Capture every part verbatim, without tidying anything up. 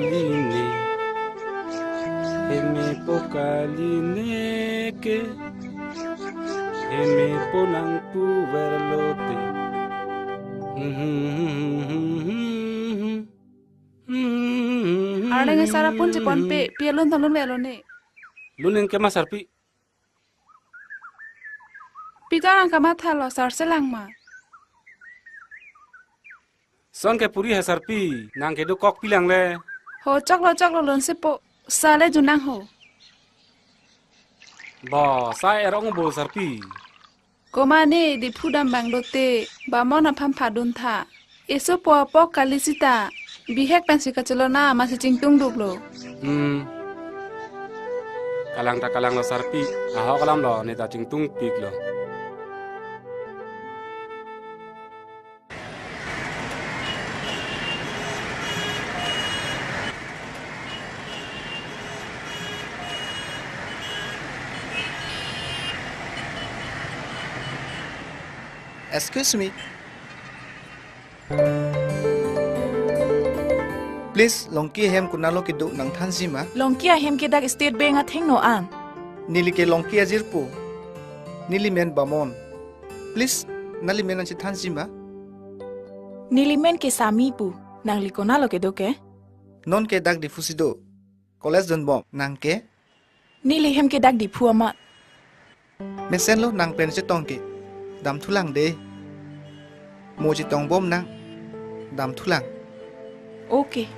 Line, heme po kaline ke, heme po nangpuver lote. Arleng asar apun cheponpe, pi alun than lunvelo ne. Lun neng ke ma sarpi. Pi ta nang kamathalo, sar selang ma. Son ke puri ha sarpi, nang kedo kok pilang le. Ho choklo choklo lun sepo, sa le junang ho. Bo, sa erong bo sarpi. Komat ne Diphu dam bang dote, Bamon aphan phadun tha. Eso po apok kali sita, bihek pensi kachelona masi chingtung duklo. Hmm. Kalang ta kalanglo sarpi, ahok alam lo, ne ta chingtung piklo. Excuse me. Please, Longki ahem konatlo kedo nangthanji ma? Longki ahem ke dak State Bank athengno an. Neli ke Longki ajirpo. Neli men Bamon. Please, nangli men nangchethanji ma? Neli men ke Sami pu. Nangli konatlo kedo ke? Non ke dak Diphu si do. College dunbom, nang ke? Neli hem ke dak Diphu amat. Mesenlo nang pen chetong ke. Damthulang de. Mo chetongbom nang. Damthulang. Okay.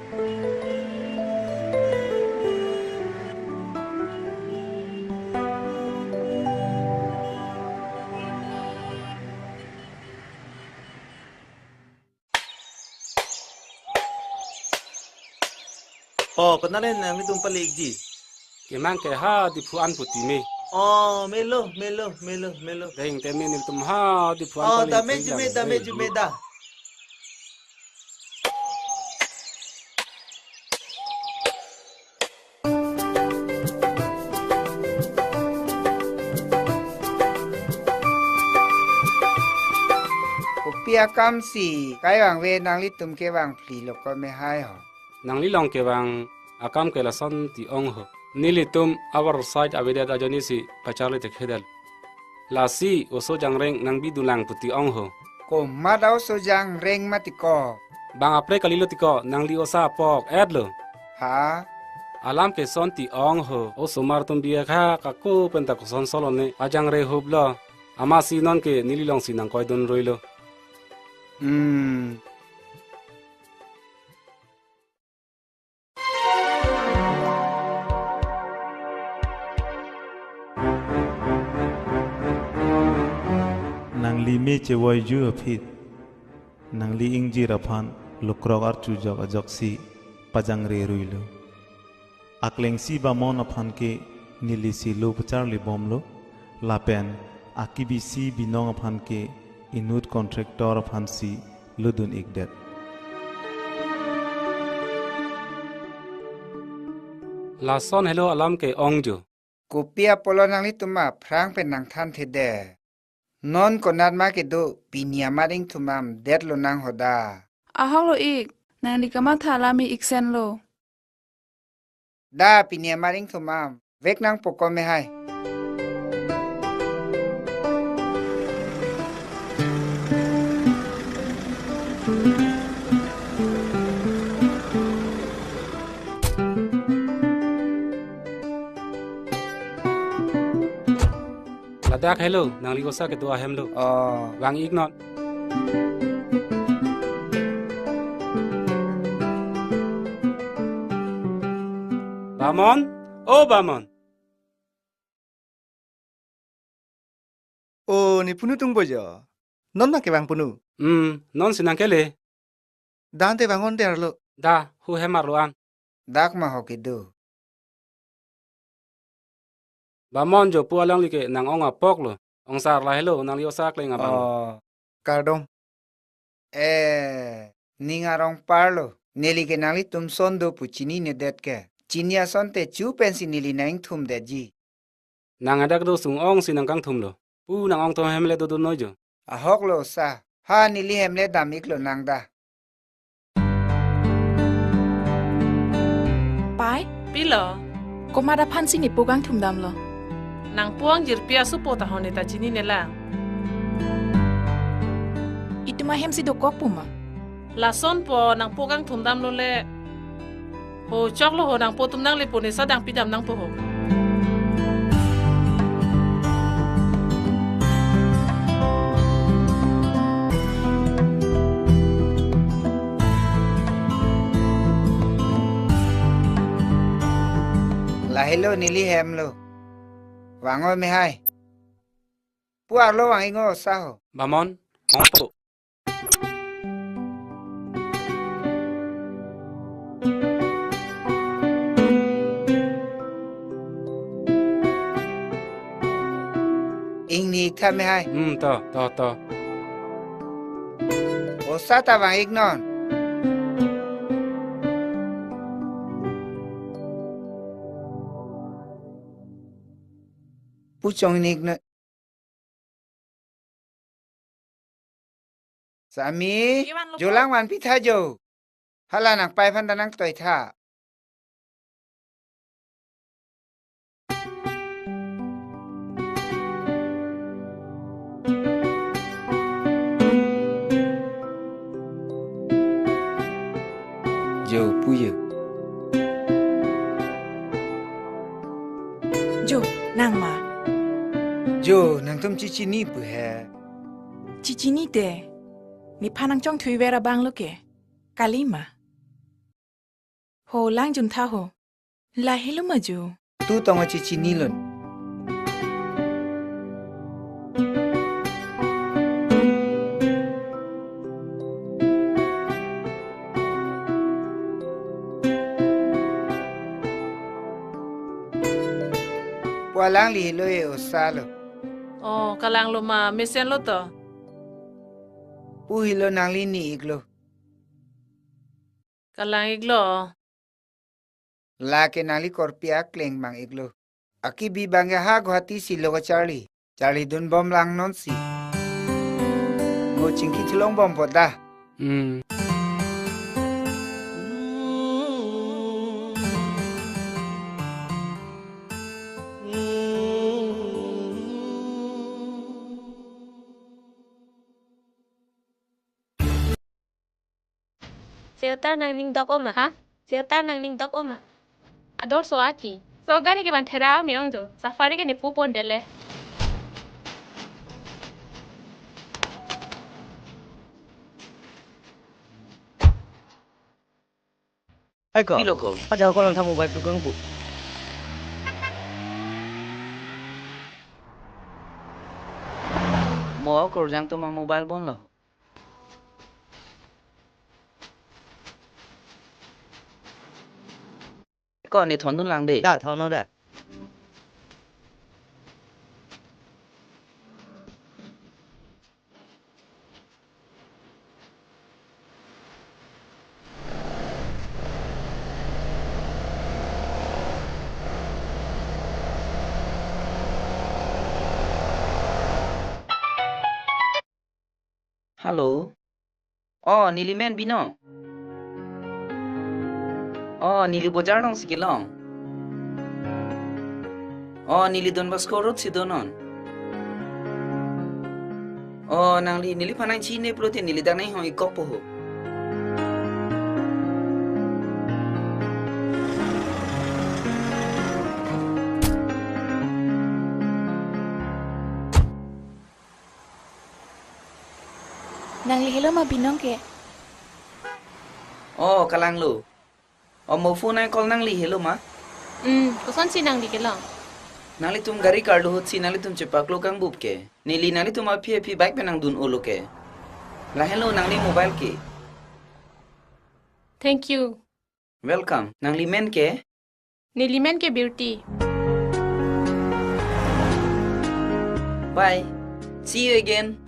Oh, konat le nanglitum pale-ikji? Kemang ke ha Diphu an pu ti me. Oh, melo, melo, melo, melo. Deng te me nelitum ha Diphu an. Oh, pale dame ikji jume, lang dame te jume da. Kopi akam si, kai vangve nanglitum ke vangphli lo ko me hai ho. Nangli long kevang akam ke lason ti ong ho. Nelitum our side avedet ajoine si pacharli tekhedet. Lasi oso jangreng nangbidun lang pu ti ong ho. Komat oso jangreng mati ko? Bang apre kalilo ti ko, nangli osa apok et lo. Ha? Alam ke son ti ong ho, osomar atum biak ha kako penta koson solo ne, ajangre hup lo. Amatsi non ke neli long si nangkoidun roi lo. Hmm. Nangli me chevoiju aphi, nangli ingjir aphan lukrok archujok ajoksi pajangre roi lo. Aklengsi Bamon aphan ke neli si lo pacharlibomlo, lapen akibisi binong aphan ke inut contractor aphan si lodun-ikdet. Lason helo alam ke ong jo. Kopi apotlo nanglitum aphrang pen nangthanthedet? Non konat ma kedo, pini amat ingthum amdet lonang ho da. Ahok lo ik, nangli kamatha alam ik senlo. Da pini amat ingthum am, vek nangpo ko me hai. Ladak helo, nangli osa kedo ahem lo. Oh. Vang-ik non. Bamon, o Bamon. O, ne punu tung bojo. Non ma kevang punu? Hmm, non si nangkele. Dante vangon derlo. Da, hu hem arlo an. Dak ma ho kedo. Bamon jo pu alangli ke nang-ong apok lo. Ongsar lahelo, nangli osa kleng abang. Oh, kardom. Eh, ning arong parlo. Neli ke nanglitum son do pu chininedet ke. Chini asonte chu pensi neli nang-ingthumdetji. Nang adak do sung-ong si nangkangthumlo. Pu nang-ongthom hem le dodun noi jo. Ahok lo sa. Ha neli hem le dam-ik lonang da. Pilo? Komat aphansi ne po kangthum damlo? Nangpo angjirpi asopo ta ho ne ta chinine lang. Itum ahemsi dokok pu ma? Lasonpo, nangpo kangthum damlo le. Ho choklo ho, nangpo atum nangle po ne sadang pidam nangpo ho. Lahelo neli hemlo. Vang-o mehai. Pu arlo vang-iknon osa ho. Bamon, ongpo. Ingni-ik tha mehai. Hmm, to, to, to. Osa ta vang-iknon. Pu chong-ingni-iknon. Sami, jo lang vanpi tha jo. Hala nangpai aphan ta nangtoi tha. Jo, pu jo. Jo, nang ma? Jo, nangtum chechini pu he. Chechini te. Nephan nangchongthuiver abang lo ke. Kali ma? Ho lang juntha ho. Lahelo ma jo. Tu tong-o chechinilon. Pu alangli helo e, osa lo. Oh, kalanglo ma, mesenlo to. Pu helo, nangli ni-iklo. Kalang-iklo. Lake nangli korpi akleng mang-iklo. Akibi bang ke ha Guwahati si lo kacharli. Charlidun bom lang nonsi. Mo chingki thulong bom po da. Hmm. Shelter nangning dok-o ma? Ha? Shelter nangning dok-o ma? Ador so aki. So gari ke ban thera me-ong jo. Safari ke ne pu pon dele. Hai ko. Pilo ko. Pada ko lang tha mobile tukang bu. Mo kurjang tu ma mobile bon lo. Ko ne thondun lang de. Da, thon-o da. Hello. Oh, neli men Bino. Oh, neli bojar along si kelong. Oh, neli Don Bosco Road si donon. Oh, nangli neliphan nangchini pulote neli dak nang-inghong-ik kok po ho. Nangli helo ma Binong ke? Oh, kalanglo. Oh, mo phone nang call nangli helo ma? Hmm, kosonsi nangli kelong? Nanglitum gari karlu ahut si nanglitum chepaklo kangbup ke. Neli nanglitum aphi aphi bike pen nangdun-olo ke. Lahelo nangli mobile ke. Thank you. Welcome. Nangli men ke? Neli men ke Beauty. Bye. See you again.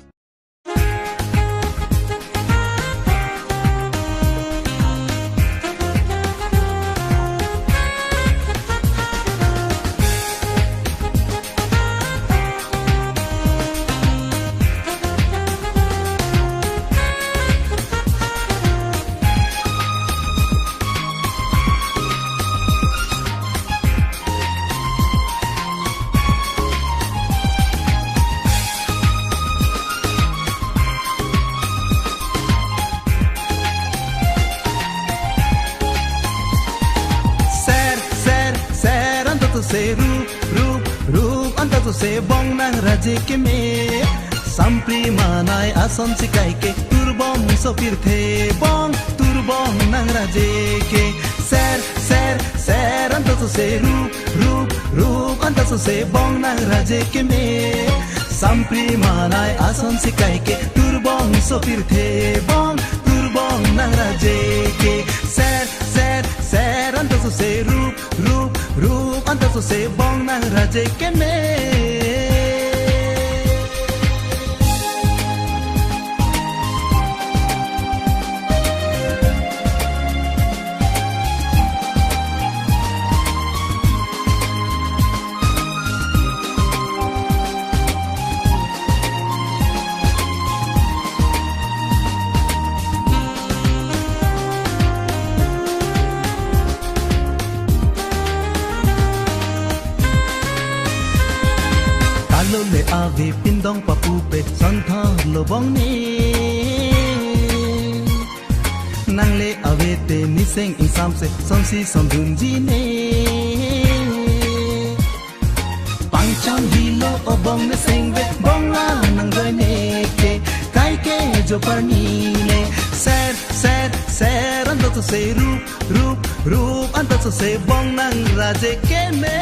Se rup, rup, rup anta sose bong nangraje keme. Sampri manai asonsi kaike, turbong sopirthe bong, turbong nangraje ke. Ser, ser, ser anta sose rup, rup, rup anta sose bong nangraje keme. Sampri manai asonsi kaike, turbong sopirthe bong, turbong nangraje ke. Ser, ser, ser anta sose rup, rup, rup anta sose bong nangraje keme. Kalo le ave pindong papupe, santha lo bong ne. Nang le ave te niseng ingsamse, sonsi sondunji ne. Pangcham hilo o bong ne sengve, bong a nangjoi ne ke, kaike jo parni ne. Ser, ser, ser anta sose rup, rup, rup anta sose bong nangraje keme.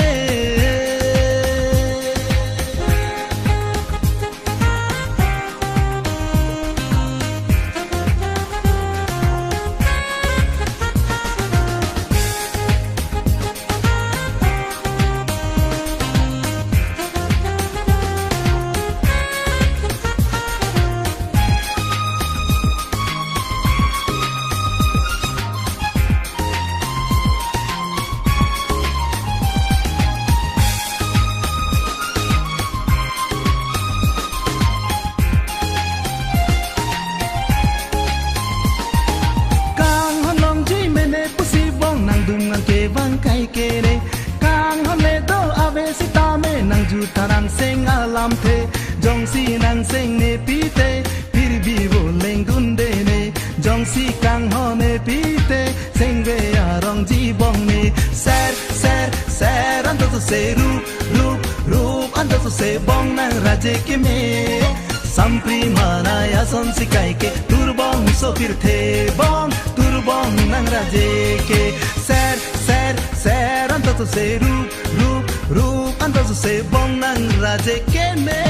Kanghon longji mene pusi bong nangdun nangkevang kaike ne. Kanghon le do ave sitame nangjut tha nangseng alamthe. Jongsi nangseng ne pite, phir bhi bo lengdunde ne. Jongsi kanghon ne pite, sengve arongji bong ne. Ser, ser, ser anta sose rup, rup, rup anta sose bong nangraje keme. Sampri manai asonsi kaike, turbong sopirthe bong, turbong nangraje ke. Ser, ser, ser anta sose rup, rup, rup anta sose bong nangraje keme.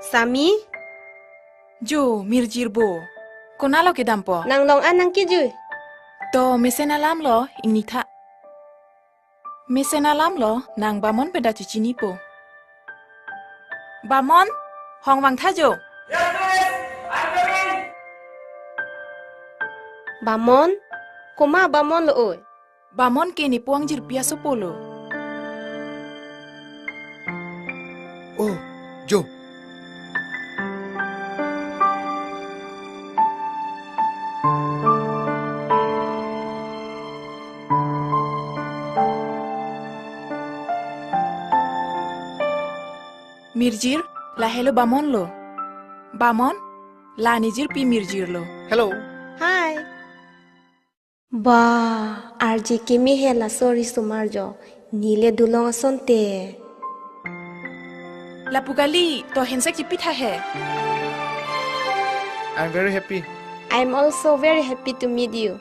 Sami? Jo, mirjir bo. Konatlo kedampo? Nang long an nangkejui. To, mesen alamlo, ingni tha. Mesen alamlo, nang Bamon pen ta chechinipo. Bamon, hong vangtha jo. Yes, miss. I'm coming. Bamon? Komat Bamon lo oi? Bamon ke nepu angjirpi asopolo. Oh, jo. Mirjir, lahelo Bamon lo. Bamon, la nejirpi Mirjir lo. Hello. Hi. Ba, arje keme he laso risomar jo, neli dulong asonte. Lapu kali, to hensek chipitha he. I'm very happy. I'm also very happy to meet you.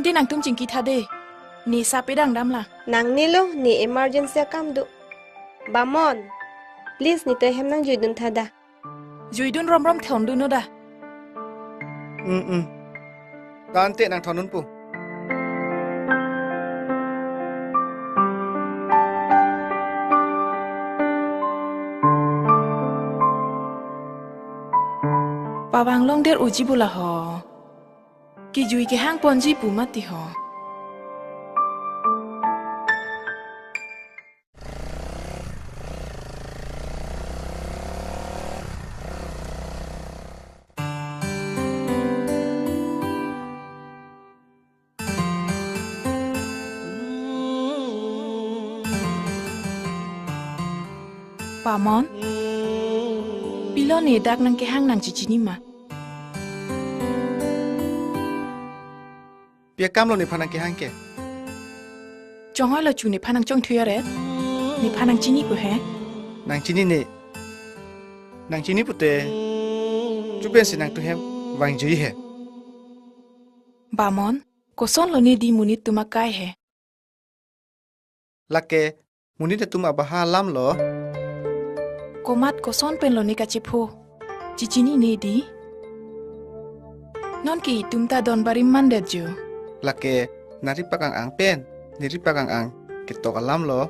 Ante nangtum chingkitha de. Ne sa pedang damlang. Nangnelo, ne emergency akam do. Bamon, please netum ahem nangjuidun tha da. Juidun romrom thondun no da. Mm, mm. Tangte nang thondunpo. Pavang longder uji bula ho. Kejui kehang ponji pu mati ho. Bamon, pilo ne dak nangkehang nangchechini ma? Pi akamlo nephan nangkehang ke? Chonghoi lo chu nephan nangchongthu aret. Nephan nangchini ko he? Nangchinine. Nangchini pute, chupensi nangtum hem vangji he. Bamon, kosonlo ne di monit atum akai he? Lake monit atum abaha alamlo. Komat koson penlo ne kachepho? Chechinine di. Non ke itum ta don barim mandet jo. Lake nari pakang ang pen neri pakang ang ketok alamlo.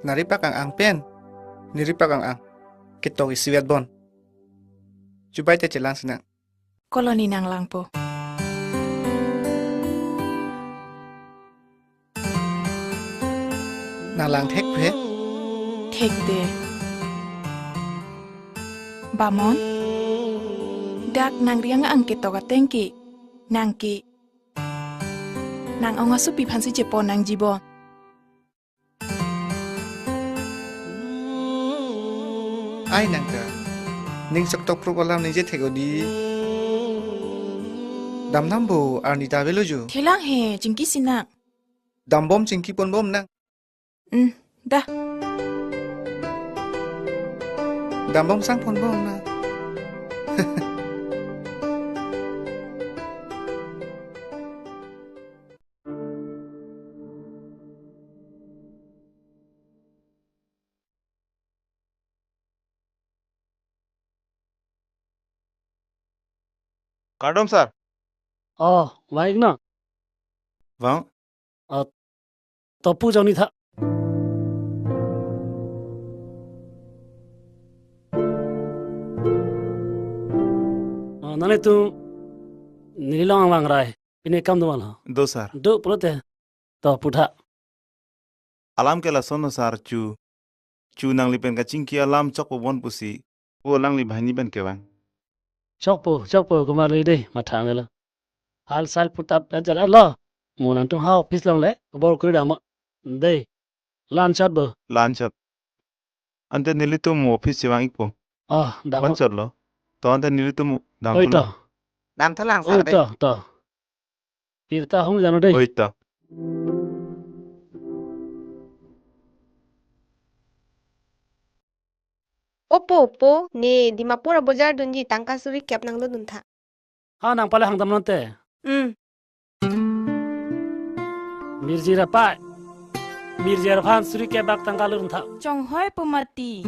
Nari pakang ang pen neri pakang ang ketok isivet bon. Chubai te chelang sinang. Kolo ne nanglangpo? Nanglang thek he? Thekde. Bamon, dak nangri ang ang ketok ateng ke, nang ke, nang-ong asopi aphansi chepon nangji bon. Ai nang ta. Ning sok tok prop alam ningje thek odi. Dam dam bo arni ta avelo jo. Thelang he, chingki sinang. Dambom chingki ponbom nang. Hmm, da. Dambom sang ponbom nang. Kardom, sir. Oh, baik na? Bang. Oh, to pu jongni tha. Oh, nane tu neli long ang lang rai. Pine kam do mal ho. Do, sir. Do pulote. To putha. Alam ke lason no sir chu. Chu nangli pen kachingki alam chokpo bon pusi. Pu alangli banghini pen kevang. Chokpo, chokpo kumar le dei, matha nelo. Hal sal putap dan jalan lo. Mo nangtum ha office longle, bor kuri dam. Dei. Lan chot bo. Lan chot. Ante nelitum office chevang ikpo. Oh, dam. Wan chot lo. To ante nelitum dam. Oi pulo. To. Dam thalang. Oi sir dei. To, to. Pirta hong jano dei. Oi to. Opo, opo, ne Dimapur abojar dunji tangka suri kep nanglo duntha. Ha nang pale hang dam nonte. Hmm. Mirjir apai. Mirjir aphan suri kep bak tangka lo duntha. Chonghoi po mati.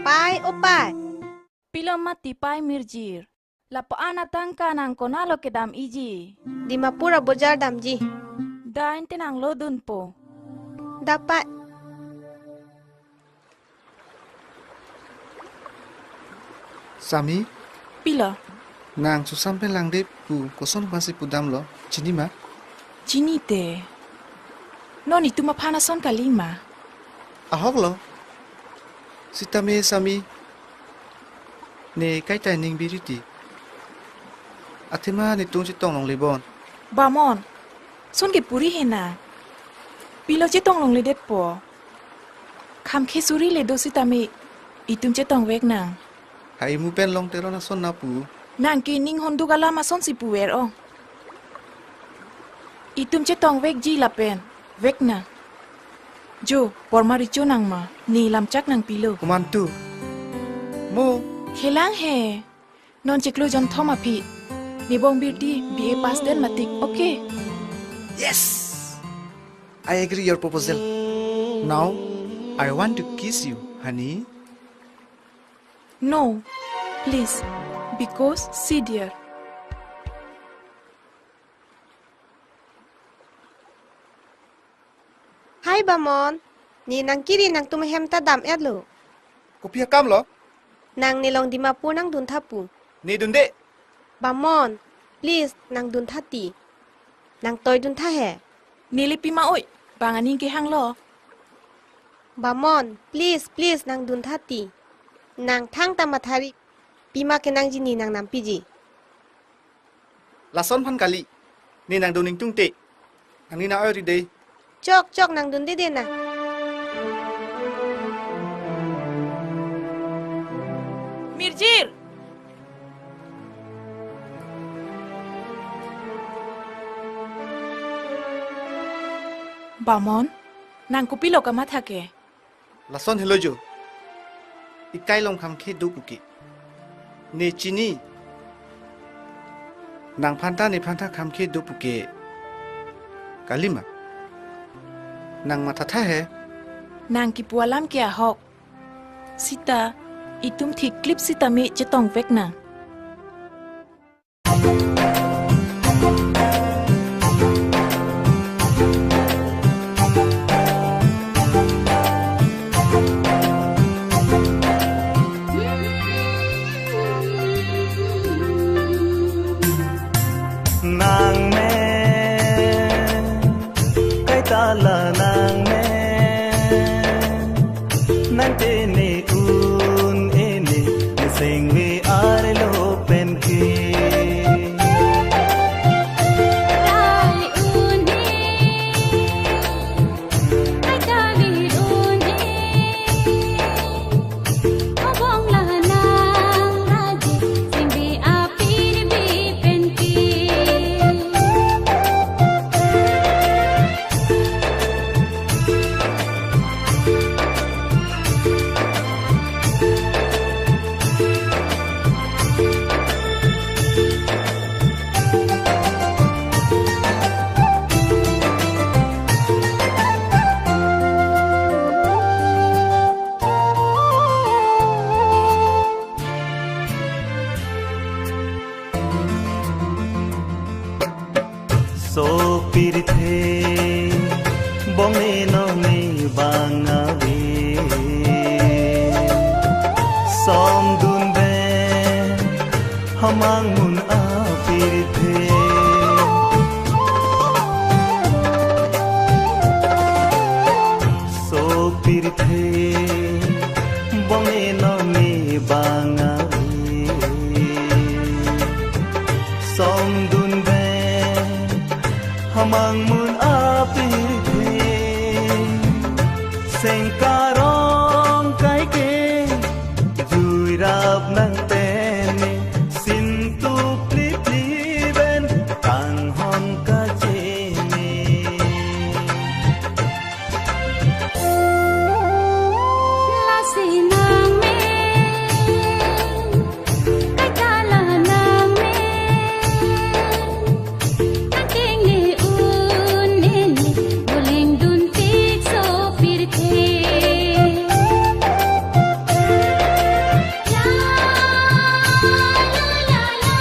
Pai, o pai. Pilo mati pai mirjir. Lapu-an atangka nang konatlo kedam iji? Dimapur abojar damji. Da ante nanglo dunpo. Da pai. Sami? Pilo? Nang Susam pen langde pu koson aphansi pudamlo, chini ma? Chinite. Non itum aphan ason kali ma? Ahok lo. Sitame Sami, ne kaita ning biriti. Athema netum chetong longle bon. Bamon, son ke puri he na. Pilo chetong longle detpo. Kham khe suri le do sitame itum chetong vek nang. Hai mu pen long teron ason na pu. Nang ke ning honduk alam asonsi puver ong. Itum chetong vekji lapen vek nang. Jo, porma richo nang ma, ne lamchak nang pilo. Komantu. Mo. Helang he. Non chiklo jonthom aphi. Ne bongbirti B A pass den matik, okay? Yes! I agree your proposal. Now, I want to kiss you, honey. No, please, because see dear. Hi, Bamon. Ne nangkiri nangtum ahem ta dam-etlo. Kopi akam lo? Nang nelong Dimapur nangduntha pu. Ne dunde. Bamon, please, nangduntha ti. Nang toi duntha he. Neli pima oi, bang aning kehang lo. Bamon, please, please, nangduntha ti. Nang thangta mathari, pima kenangji ne nang nampiji. Lason aphan kali, ne nangdun ingtung te. Nangli na oi ri dei. Chok, chok, nangdunde de na. Mirjir! Bamon, nang kopilo kamatha ke? Lason helo jo. Ekai along khamkhe do puke, ne chini. Nangphanta nephanta khamkhe do puke kalima. Nang mathatha he. Nang kipu alam ke ahok. Sita, itum thik klip sitame chetongvek nang. Nang me, kaita la nang me, nang te ne un e ne, ne sengve arlo pen ke. Rai un e, kaita vir un e. Obong la nang raji, sengve apirbi pen ke. Sopirthe, bong ne non ne bang ave. Somdun pen, hamang mun apirthe. Sopirthe, bong ne non ne bang ave. Somdun pen, hamang mun apirthe. Sengkarong kaike, juirap nang pen ne, sintu plipli pen, kanghon kacheme. Lasi nang me, kaita la nang me, nang keng ne un e ne, boleng dun tik sopirthe. La, la, la, la.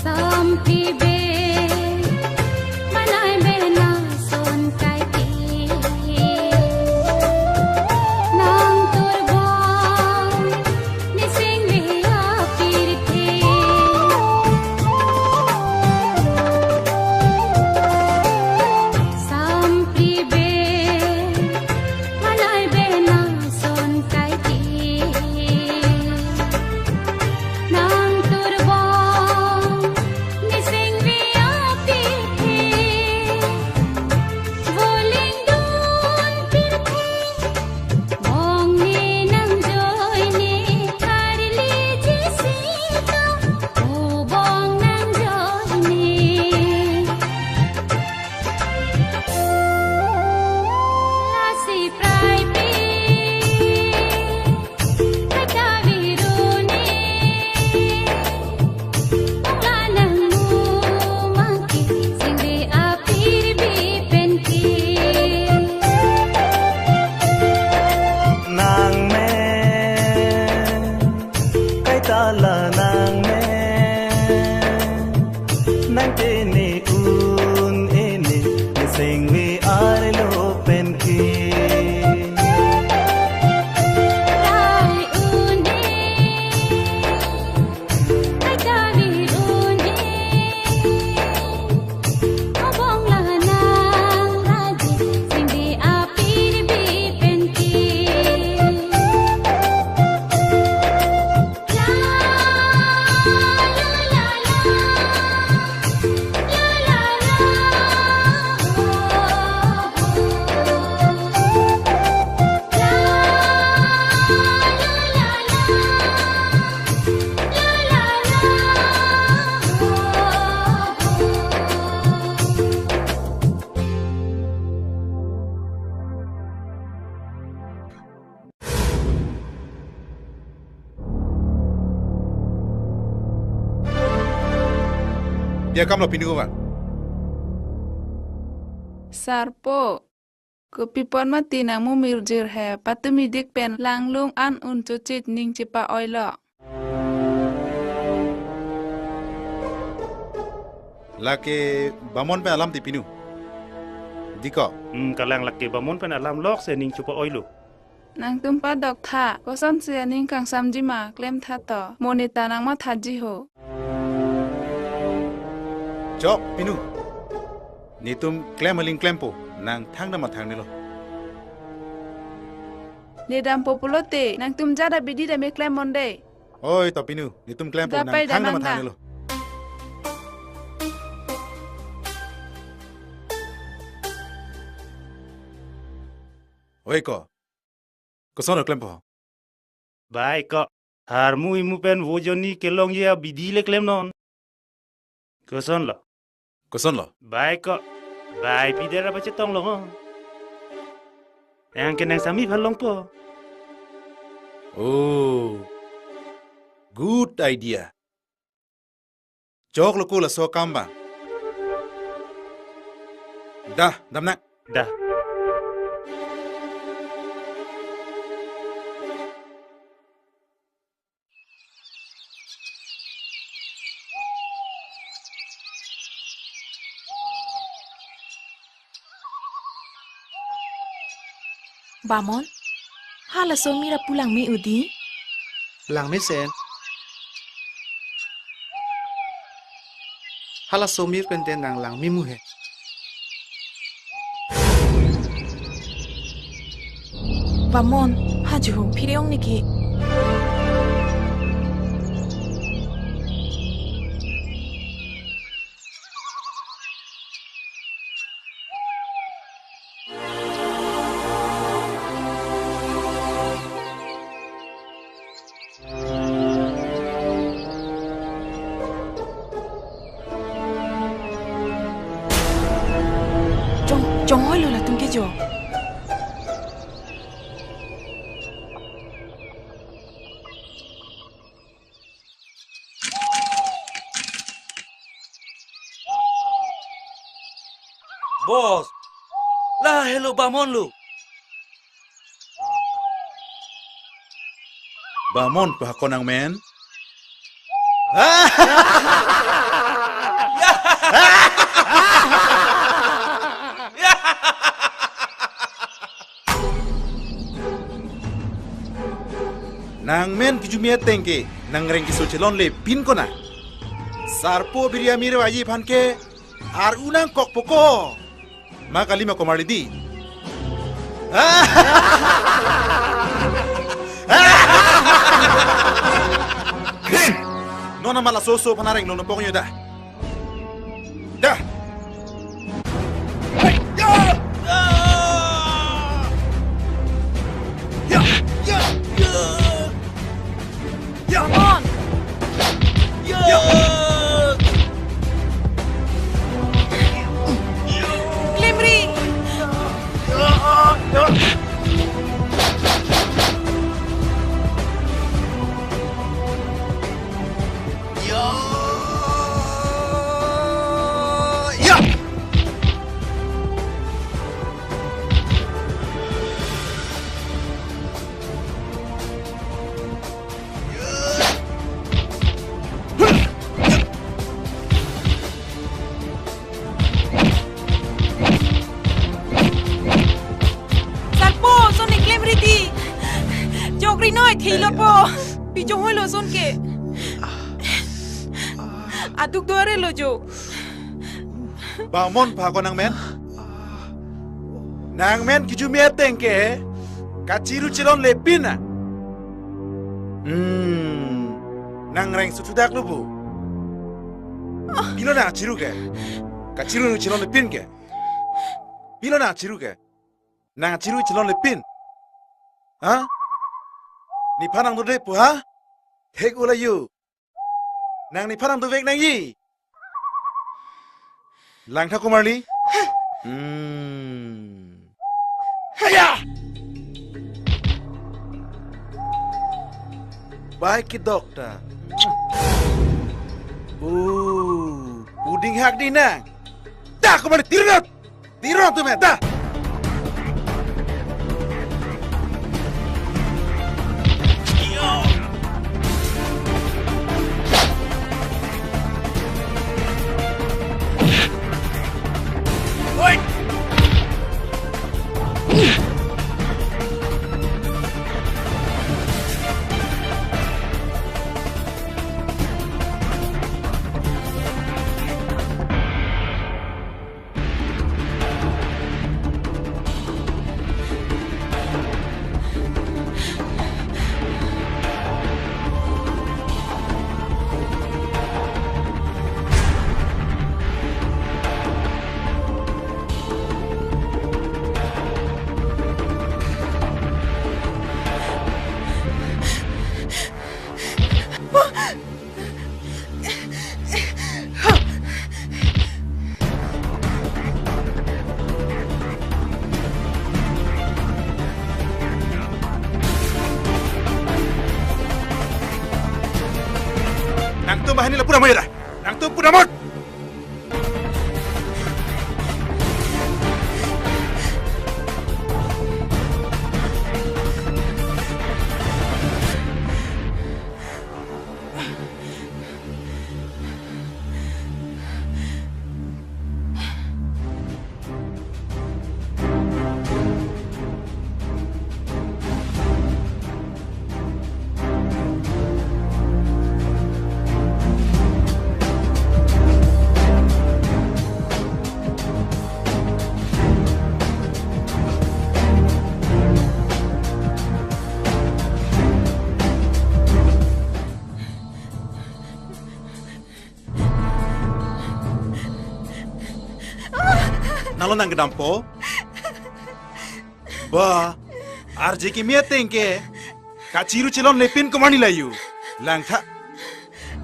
Sampi be, manai be na son kai ti. Nang turbong, ne sengve apirthe. Sampi be, manai be na son kai ti. Nang turbong, ne sengve apirthe. Voleng dun pirthe, bong ne nang joine, karli jisita, o bong nang joine. Lasi prai pe, kaita vir un e, ong la nang mumang ke, sengve apirbi pen ke. Nang me, kaita la nang me, nang te ne un e ne, ne sengve arlo pen ke. Dia kamlo pinu ko ba. Sarpo, kopi pon mati nang mumirjir he, patumi dik pen langlung an un chochit ning chepa-oilo. Lake Bamon pen alam ti pinu. Diko. Hmm, kalang lake Bamon pen alam lok se ning chepa-oilo. Nangtum padok tha, kosonsi aning kangsamji ma, klem tha to, mo neta nang mathaji ho. Chok, pinu. Netum klem aling klempo, nang thangdam ma thangnelo. Ne dampo pulote, nangtum jada bidi dam e klem mon de. Oi, to pinu, netum klempo, nang thangdam ma thangnelo. Oi ko. Koson lo klempo? Bai ko, harmu imu pen vojoni kelongji abidi le klemnon. Koson lo? Koson lo? Bai ko, bai pidera pachetong lo ngo. Yang kenang sami phalongpo. Oh, good idea. Choklo ko laso akam abang. Dah, damnang. Dah. Bamon, halaso mir apu langme udi? Langmesen. Halaso mir pen te nang langme mu he. Bamon, ha juhung phiri ong niki. Chong, chong-oilo latum ke jo. Boss, la helo Bamon lo. Bamon pahakon nangmen. Nangmen kijumi ateng ke, nangreng keso chelonle pin kona. Sarpo biri amir aji aphan ke, ar-u nangkokpo ko. Ma kali ma komarli di. Krim! Non amat laso oso aphan areng longno pong yo da. Da. Come on. Klemri. Sarpo, son ne klemri ti. Jokri noi thilo po. Pi chong-oilo son ke. Aduk duare lo jo. Bamon pahakon nangmen. Nangmen kijumi ateng ke kachiru chelonle pin a. Hmm. Nangreng suthudak lo bo. Pilo nang achiru ke? Kachiru chelonle pin ke. Pilo nang achiru ke? Nang achiru chelonle pin. Ha? Nephan nang dodetpo ha? Thek-o la yo. Nang nephan nang dovek nangji. Langtha komarli. Hmm. Haya! Bai ke doctor. Oh, Ninghak di nang. Da, komarli, tiru nang. Tiru nangtum, da. Oi. Nangtum banghini lapu damnon ya da. Nangtum pu damnon. Nalo nang kedampo? Ba, arje kimi ateng ke kachiru chelonlepin komarli la yu. Langtha.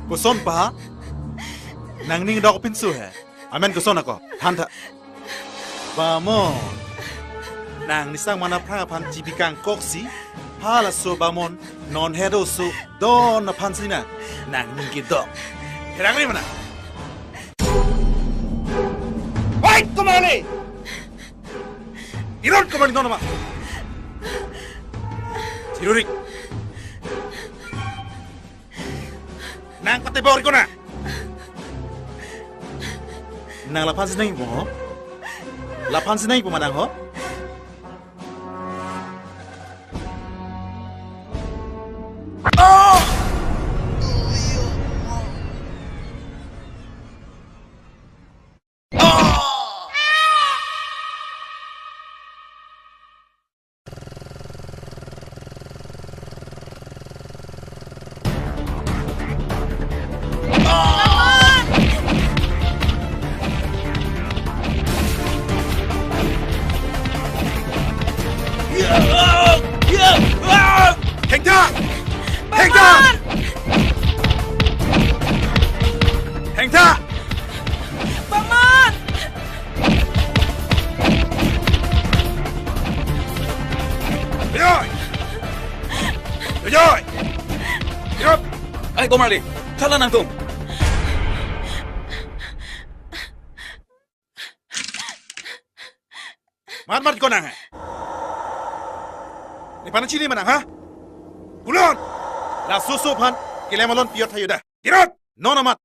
Koson pa? Nangning dokpinso he. Amen koson ako. Thantha. Bamon. Nang nisang mana phrang aphan chibi kangkoksi. Halaso bamon. Non hedo so. Don aphansi na. Nangning kedok. Herang ni mana? Wait, komarli! Tiru nang komarli, non amat. Tiru rik. Nang pate bor ko na. Nang laphansi nangpo ho? Laphansi nangpo ma nang ho? Thengtha! Thengtha! Thengtha! Bamon! Joy! Joy! Yup! Ai, komarli, thala nangtum. Mat mat ko nang he. Nephan chini ma nang ha? Pulang! Laso oso aphan keklem alon pi-ot tha yu da. Tiru nang! Non amat.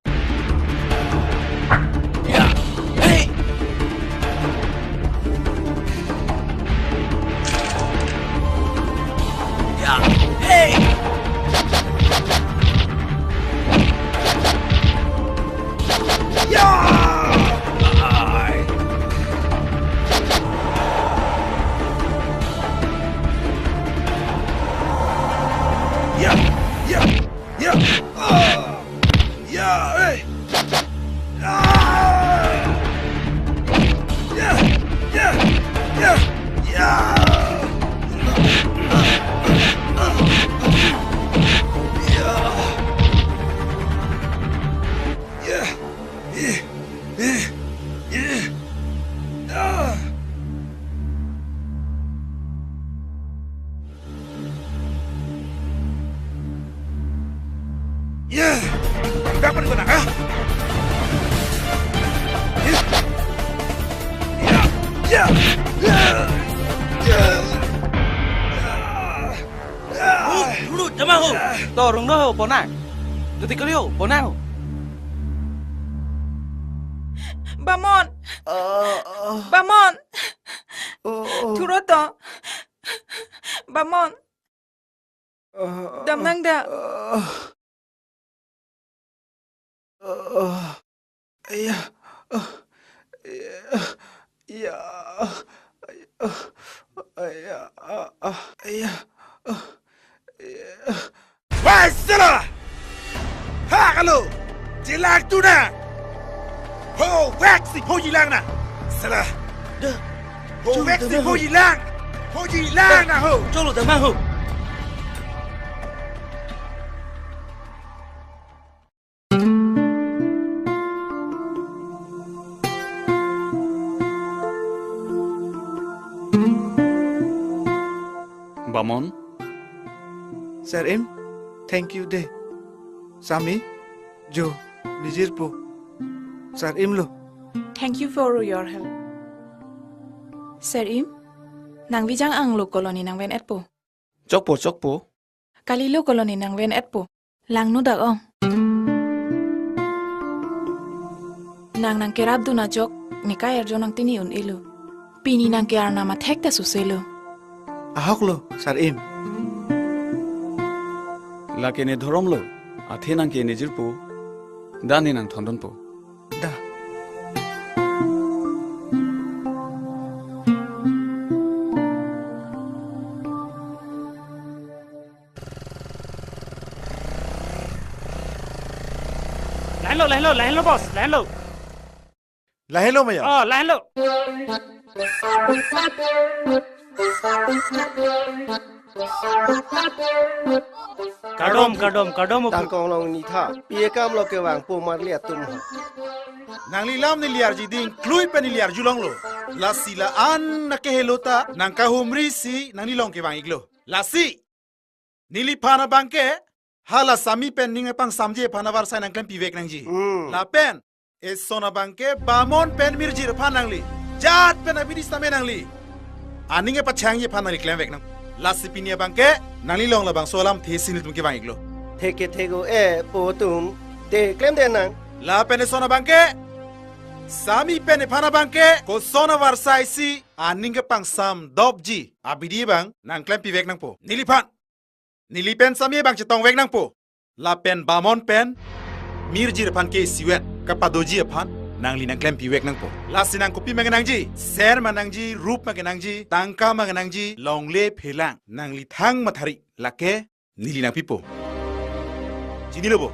Ya. Hey. Ya. Hey. Ya. Ai. Ya. Ya. Ya. Ah. Ya, eh. Ah! Ya, ya, ya, ya. Ya. Ya. Eh, eh, eh. Ah. Ya, dak mana kau nak, ha? Hu, hu, jama hu. To rung no ho, bonang. Jodi kali ho, bonang ho. Bamon. Ah, ah. Bamon. Oh, oh. Thuro to. Bamon. Ah, dam nang da. Ah. Ah, aya, ah, aya, aya, ah, aya, ah, ah, aya, ah, aya. Wai, sala! Ha, kalo! Jilang tu na! Ho, wek si ho jilang na! Sala! Da. Ho, cholo, wek si dama ho ho. Jilang! Ho jilang na ho! Cholo, dama ho! Bamon. Sar-im, thank you de. Sami, jo, mijirpo. Sar-im lo. Thank you for your help. Sar-im, nang Vijang anglo colony nangven-etpo. Chokpo, chokpo. Kalilo colony nangven-etpo. Langno dak ong. Nang nangkerapdun ajok, ne ka-er jo nang tini un-elo. Pini nang ke-arnam athek ta suselo. Ahok lo, Sar-im. Lake ne dhorom lo, athe nang ke ne jirpo. Da ne nang thondunpo. Da. Lahenlo, lahenlo, lahenlo, boss, lahenlo. Lahenlo, maya. Oh, lahenlo. Kardom, kardom, kardom, Uphu. Tangkong long ni tha. Pi akam lo kevangpo marli atum ho. Nangli lam neli arji ding, klui pen neli arjulonglo. Lasi la-an nang kehelo ta, nang kahumri si, nangli long kevang-iklo. Lasi, neliphan abangke, hala Sami pen ning apangsamji aphan avarsai nang klempivek nangji. Hmm. Lapen, eson abangke Bamon pen Mirjir aphan nangli. Jat pen abidi sitame nangli. Aning kepachangji aphan nangli klemvek nang. Lasi pini abangke, nangli long labangso alamthe si nelitum kevang-iklo. Theke thek o e po atum, te klemde nang. Lapen eson abangke, Sami pen ephan abangke, koson avarsai si, aning kepangsamdopji abidi abang, nang klempivek nangpo. Neliphan. Neli pen Sami abang chetongvek nangpo. Lapen Bamon pen Mirjir aphan ke isivet kapadoji aphan nangli nang klempivek nangpo. Lasi nang kopi ma kenangji, ser ma nangji, rup ma kenangji, tangka ma kenangji, longle phelang, nangli thang mathari, lake neli nangpipo. Chinilo bo?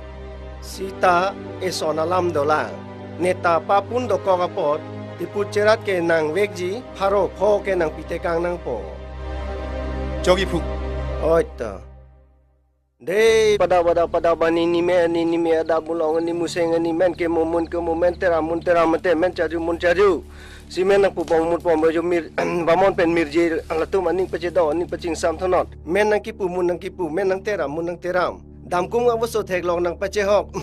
Sita eson alam dolang. Neta papun dokok apot, tiput cherat ke nangvekji, pharo pho ke nangpitekang nangpo. Chokji phu. Oi ta. Dei, pada, pada, pada, bani ni me, ni, ni me, ada bulong, ni museng, ni men ke mumun, ke mumen, tera mun, tera mate, men charju, mun charju. Si men nang pubong mut pom jo Mir, Bamon pen Mirjir, latum aning pachedok, aning pachingsam thunot. Men nang kipu, mun nang kipu, men nang teram, mun nang teram. Damkung abangso theklong nang pachehok.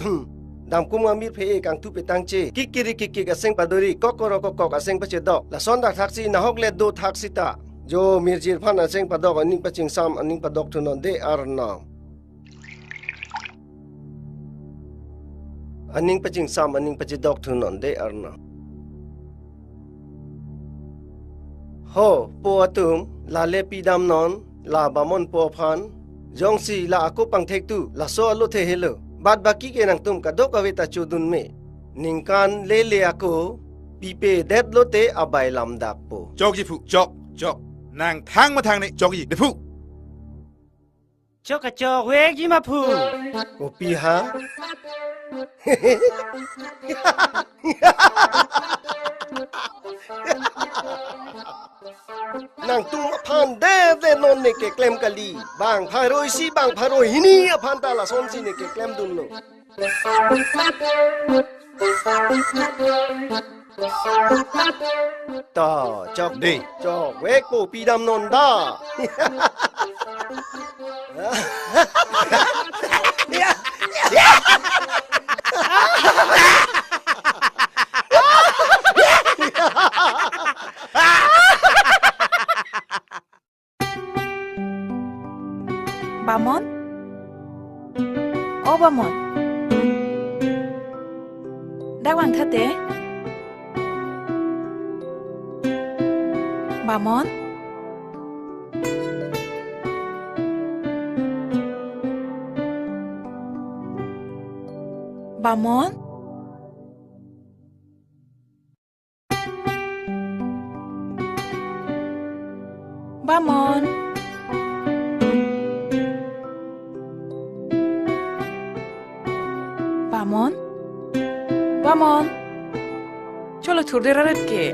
Damkung amir phe-e kangthu petangche. Kikiri kikik aseng padori, kokoro kokok aseng pachedok. Lason dak thaksi nahok le do thaksi ta. Jo Mirjir aphan aseng padok, aning pachingsam, aning padok thunot de arnam. Aning pachingsam, aning pachedok thunot de arnam. Ho, po atum, lale pidamnon, la Bamon po aphan, jongsi la ako pangthek tu, laso alothe helo. Bad baki ke nangtum kadokave ta chodun me. Ningkan lele ako, pipedet lote abai lamdakpo. Chokji phu, chok, chok. Nang thang mathang ne, chokji, de phu. Chok kachokvekji ma phu. Kopi ha? Nangtum aphan de de non ne keklem kali. Bang pharo isi, bang pharo hini aphan ta lasonsi ne keklemdunlo. To, chok. Dei. Chokvekpo, pidamnon da. Mon? O Bamon. Dak vangtha te. Bamon. Bamon. Bamon. Bamon. Bamon. Cholo thurde raret ke.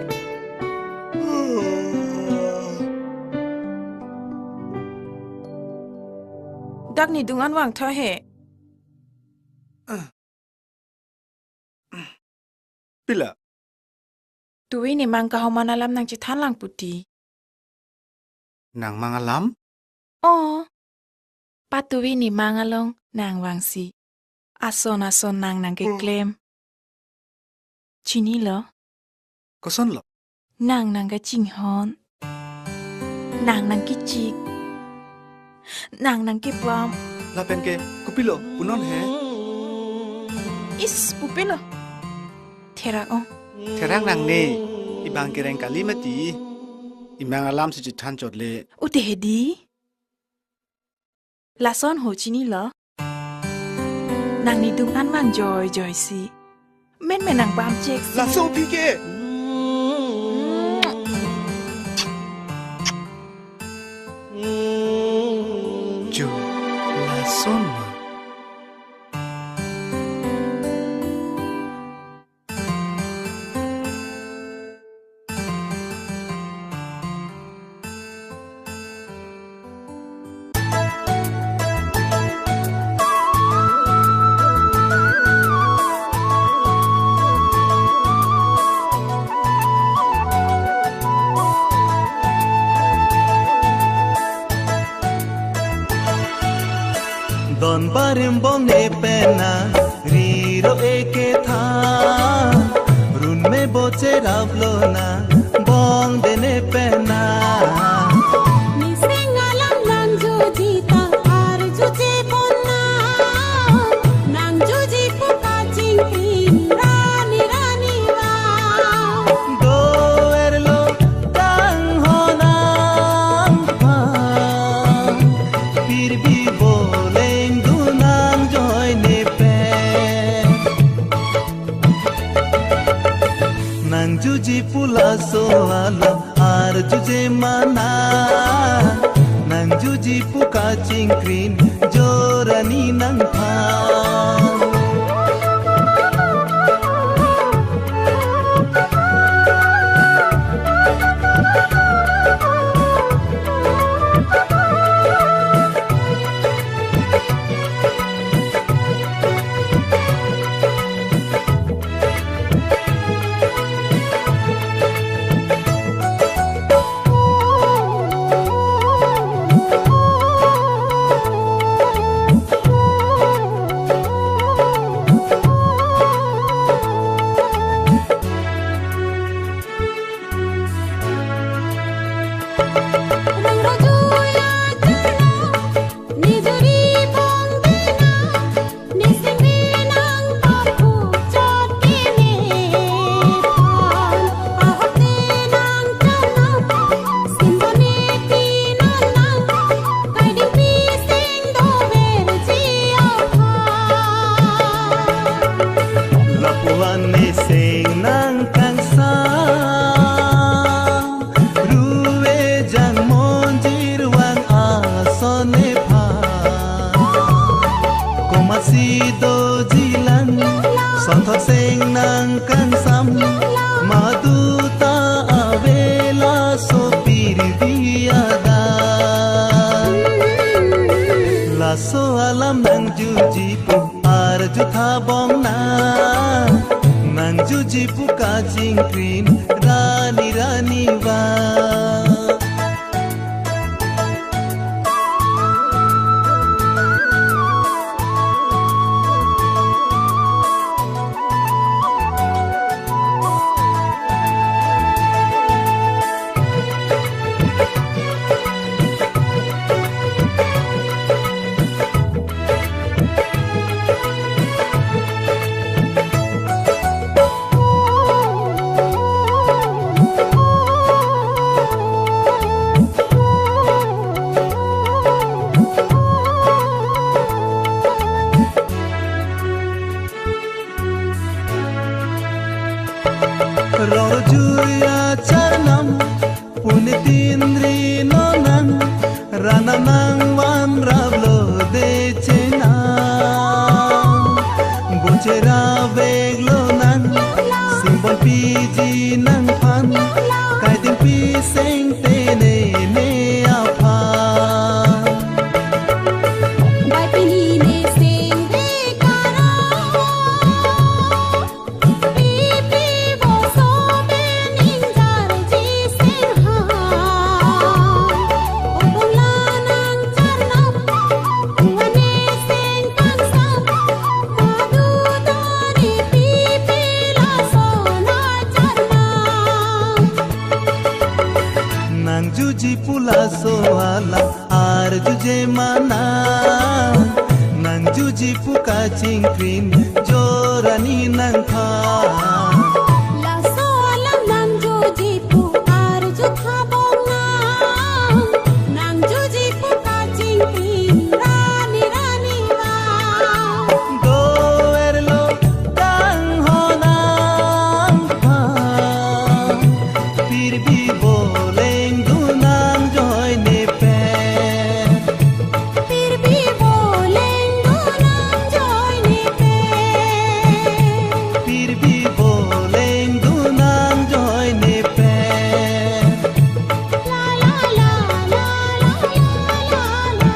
Dak nidung an vangtha he. Pila? Tuvi nemang kahoman alam nangchethan lang puti. Nangmang alam? O. Patuvi nemang along nangvangsi ason ason nang nangkeklem. Hmm. Chinilo? Kosonlo? Nang nangkachinghon. Nang nangkechik. Nang nangkepam. Lapen ke kopilo punon he? Is, pupilo. Therak o. Therak nangne. Ibang kereng kali mati. Imang alam si chethan chot le. Ute hedi. Lason ho chinilo. Nang nidung an vang joijoi si. Menmen nangpam chek si. Laso pi ke. Jo, lason ma. Don barim bong ne pena riro eke tha, run me boche rap lona bong de ne pena. Niseng alam nangjuji ta arjuji pona, nangjuji pu kachingkring rani rani va. Dover lo tang honang pa. Phir bhi boleng dunang joi ne pe. Nangjuji pu laso alam arjuje mana. Nangjuji pu kachingkring jorani nangphan. Lapuan ne seng nangkangsam, ruve jang monjir vang ason nephan. Komatsi dojilang, sonthot seng nangkangsam, maduta avela sopir diada. Laso alam nangjuji pu arju tha bong na, nangjuji pu kachingkring rani rani va. Nitin ri nonang, ranam nangvanraplo de chenam. Bochera veklo nang, simbol piji nangphan, kaitin pi sengte ne ne aphan. Bai pini ne sengte karo. Pipi boso bening jarji sengha. Upung lanang charnam, wane sengkangsam. Madu dori pipi laso na charnam. Nangjuji pu laso alam arjuje mana. Nangjuji pu kachingkrin jorani nangphan. Laso alam nangjuji pu arju thabong nang. Nangjuji pu kachingkrin rani rani vang. Dover lo tangho nangphan. Phir bhi boleng dunang joine pen. Phir bhi boleng dunang joine pen. Phir bhi boleng dunang joine pen. La la la la la la la la.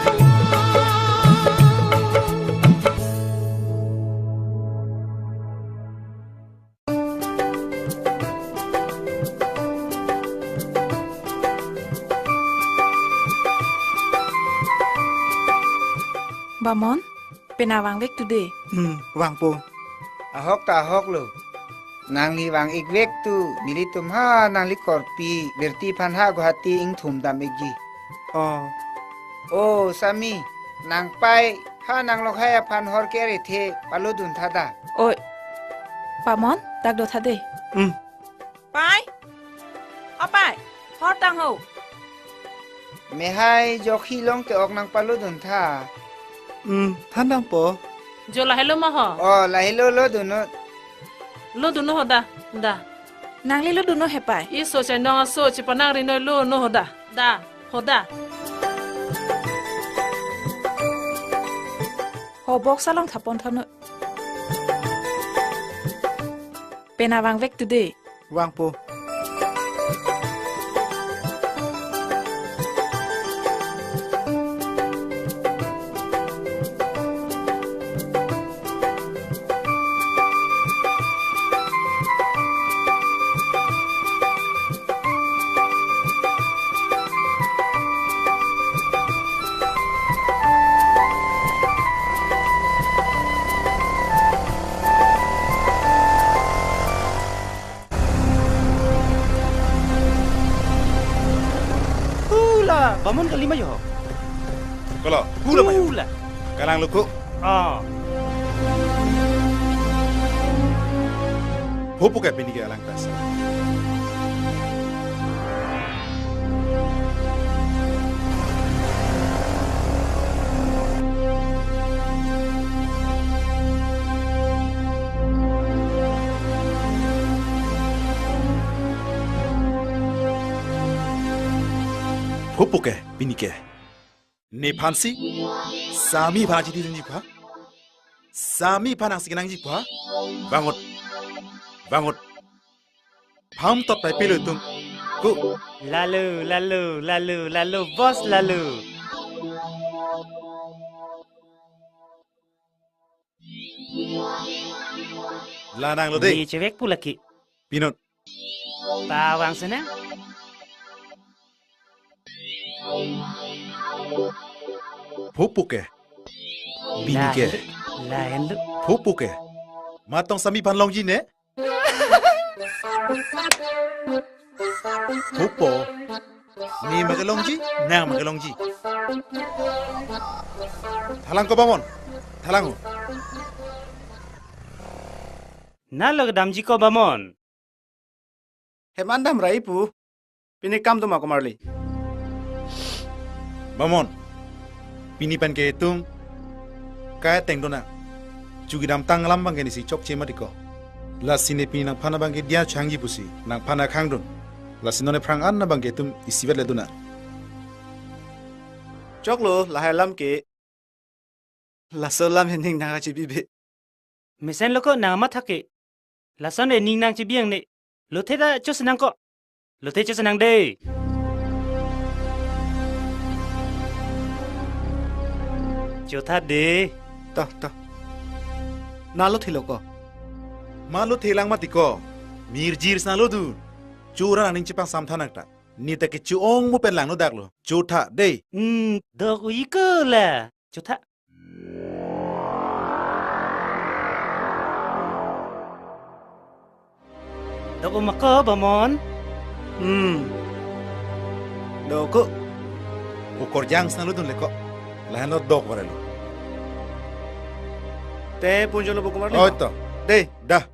Bamon, pena vangvek tu de. Hmm, vangpo. Ahok ta ahok lo. Nangli vang-ikvek tu, nelitum ha nangli korpi, birti aphan ha Guwahati ingthum dam-ikji. Oh. Oh, Sami, nang pai, ha nang lokhai aphan hor ke-rethe, palodun tha da. Oi, Bamon, dak do tha de. Hmm. Pai? O pai, hor tang ho. Mehai jokhi long te ok nang palodun tha. Hmm, than dampo. Jo lahelo ma ho? Oh, lahelo lodunnon. Lodunnon ho da, da. Nangli lodunnon he pai. Iso chenong aso chepanang rinoi lodunnon ho da, da, ho da. Ho box along thapon thano. Pena vangvek tu de. Vangpo. Hula, Bamon kali ma jo. Kolo. Hula ma jo. Hula. Kalang luku. Ah. Phopo ke pini ke alang tas. Phopo ke pini ke. Nephansi Sami aphan chidi nangji pha. Sami aphan nangsi kenangji pha. Bangot. Bangot. Pham tot pai pilo tum. Ku. Lalo, lalo, lalo, lalo, boss lalo. La nanglo de. Ni chevek pu laki. Pinot. Pavang sana. Phopo ke. Pini ke. Lain lo. Phopo ke. Matong Sami aphan longji ne? Phopo. Ne ma kelongji, nang ma kelongji. Thalang ko Bamon. Thalang ho. Nalo kedamji ko Bamon. Heman dam rai pu. Pini kam doma komarli. Bamon. Pini pen ke itum kai teng dona. Chukidam tang alam abang ke nisi chokche mati ko. Lasi ne pini nangphan abang ke diya changji pusi nangphan akhang dun. Lasi non ephrang an abang ke itum isivet le dun nang. Choklo, lahai alam ke. Laso alam hening nang kachibi be. Mesen lo ko nang amat thak ke. Lason ening nang chibi ang ne. Lothe ta chos nang ko. Lothe chos nang de. Chotha de. Ta, ta. Na lothe lo ko. Ma lothe lang mati ko. Mirjir sna lo dun. Chura nang ning chepang samtha nang ta. Ne ta kecho-ong mo pen lang no dak lo. Chotha de. Hmm, dok ui ko la. Chotha. Dok uma ko, Bamon. Hmm. Dok ko. Ukorjang sna lo dun le ko. Lahen lo dok vare lo. Te punjo lo bukumar le. Oi to. De. Dah.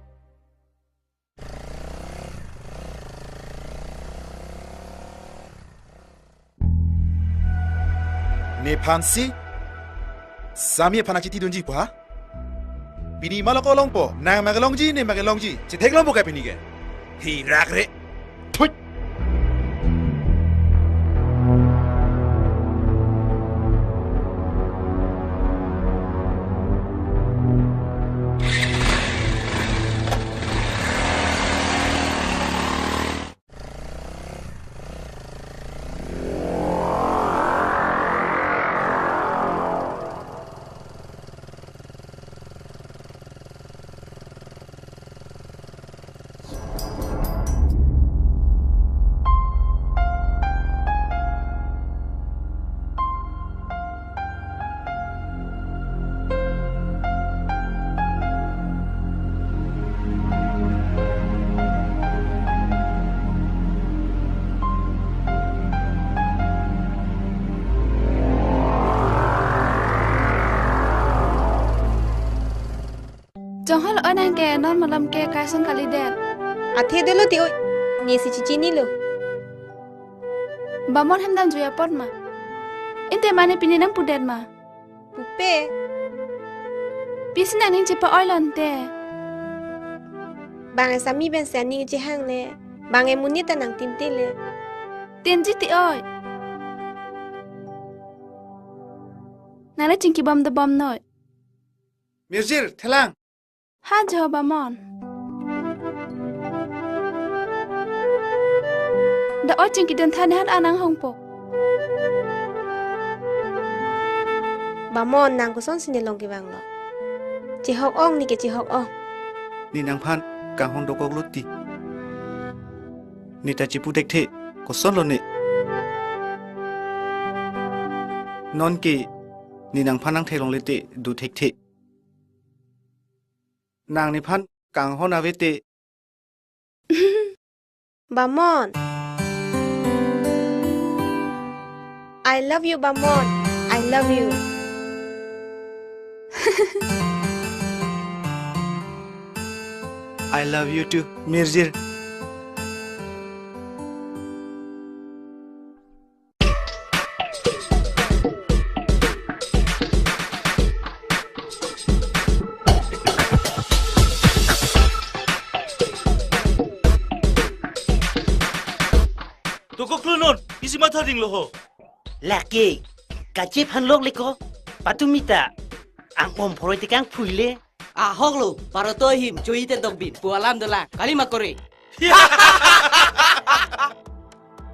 Nephan si Sami aphan achithi dunji pu ha? Pini malok longpo, nang magelongji, ne magelongji, chethek longpo ka pini ke. Hirak re. Thut. Chonghol onang ke non malom ke kaisong kalidet. Athe dolo ti oi. Ne si chichinilo. Bamon hem dam juya pot ma. Inte mane pini nang pudet ma. Pupe. Pisi nang ning chepa-oi lonte. Bang Sami pen si aning chehang le. Bang e monit ta nang tinte le. Tinji ti oi. Nang le chingki bom dobom noi. Mirjir, thelang. Ha jo Bamon. Da o chingki dun than han anang hongpo. Bamon nang koson sine long kevang lo. Chehok ong ne ke chehok ong. Ne nangphan kanghon dokok lo ti. Ne ta chipu thekthe koson lo ne. Non ke ne nangphan nang theklongle te do thekthe. Nang nephan kanghon ave te. Bamon. I love you, Bamon. I love you. I love you too, Mirjir. Dokok lo non, isi matha ding lo ho. Lake, kachephan lok le ko, patumi ta, ang om phoroi tekang phui le. Ahok lo, paroto him, choi te dok bin, pu alam dolang, kali ma kore.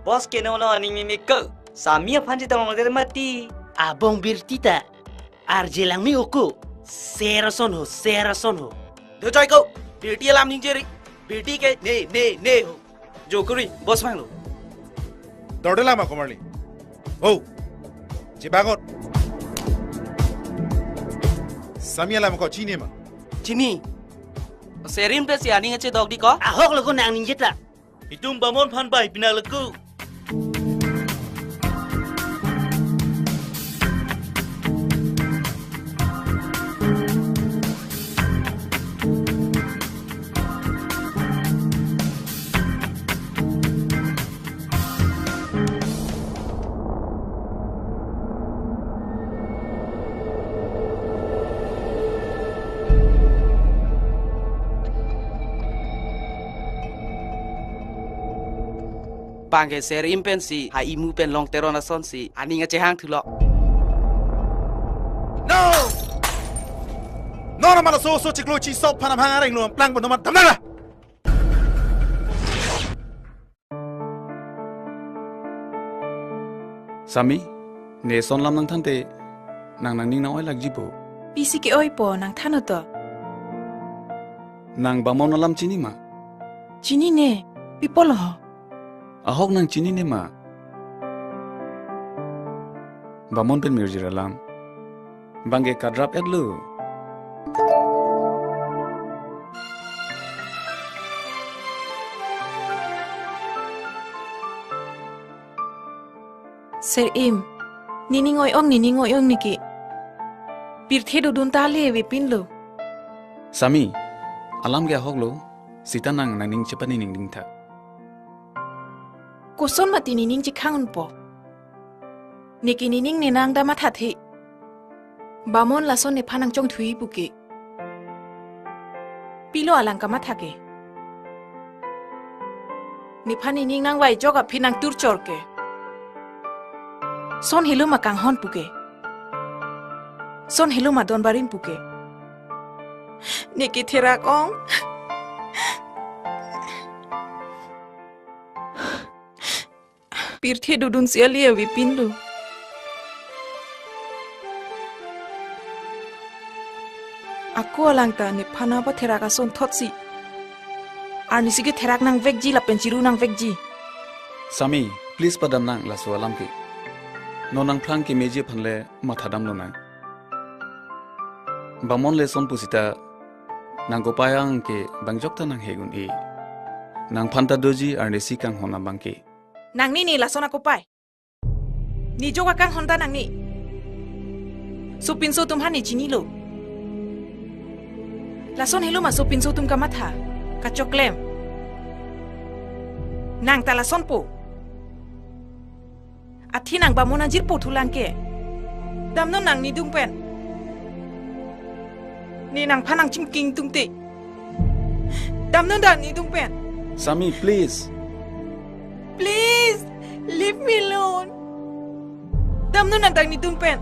Boss ke no lo aning mimik ko, Sami aphan si tong der mati. Abong birti ta, arje lang mi oko, serason ho, serason ho. Do choi ko, birti alam ning jeri, birti ke ne, ne, ne ho. Jokuri, boss manglo. Dorde lama komarli. Oh, chebangot. Sami alam ko chini ma? Chini. Serim te si aning ache dok di ko? Ahok lo ko nang ningjet la. Itum Bamon phan bai pina laku. Bang ke Ser-im pensi ha imu pen Long Teron asonsi aning achehang thulo. No! Non amat laso oso chiklo chisop aphan amahang areng lo, amplang pon non amat damnang la. Sami, ne son lam nangthan te, nang nangning nang-oi lakji po. Pisi ke-oipo, nangthan to. Nang Bamon alam chini ma? Chinine, pi apotlo ho? Ahok nang chinine ma? Bamon pen mirjir alam. Bang ke kadrap-et lo. Ser-im, nening oi-ong, nening oi-ong neke. Pirthe dodun ta le avepin lo. Sami, alam ke ahok lo, sita nang nangning chepaningning dingtha. Koson mati nening chekhang unpo? Neke nening ne nang da mathathe. Bamon lason nephan nangchongthui puke. Pilo alang kamatha ke. Nephan nening nangvai jok aphi nangtur chor ke. Son helo ma kanghon puke. Son helo ma donbarim puke. Neke therak ong. Pirthe dodun si ali avepin lo. Ako alang ta nephan apatherak ason thotsi arnisi ketherak nangvekji lapen chiru nangvekji. Sami, please padam nang laso alam ke. Non nangphrang kemeji aphan le mathadam lonang. Bamon le son pusita nang kopai ang ke bang jok ta nang hek un-e. Nangphan ta doji arnisi kanghon abang ke. Nangni ne lason akopai. Ne jok akanghon ta nangni. Sopinso atum aphan ne chinilo. Lason helo ma sopinso atum kamatha, kachoklem. Nang ta lasonpo. Athe nang Bamon ajirpo thulang ke. Damnon nang nedung pen. Ne nangphan nangchingki ingtungte. Damnon dak nedung pen. Sami, please. Please, leave me alone. Damnon nang dak nedung pen.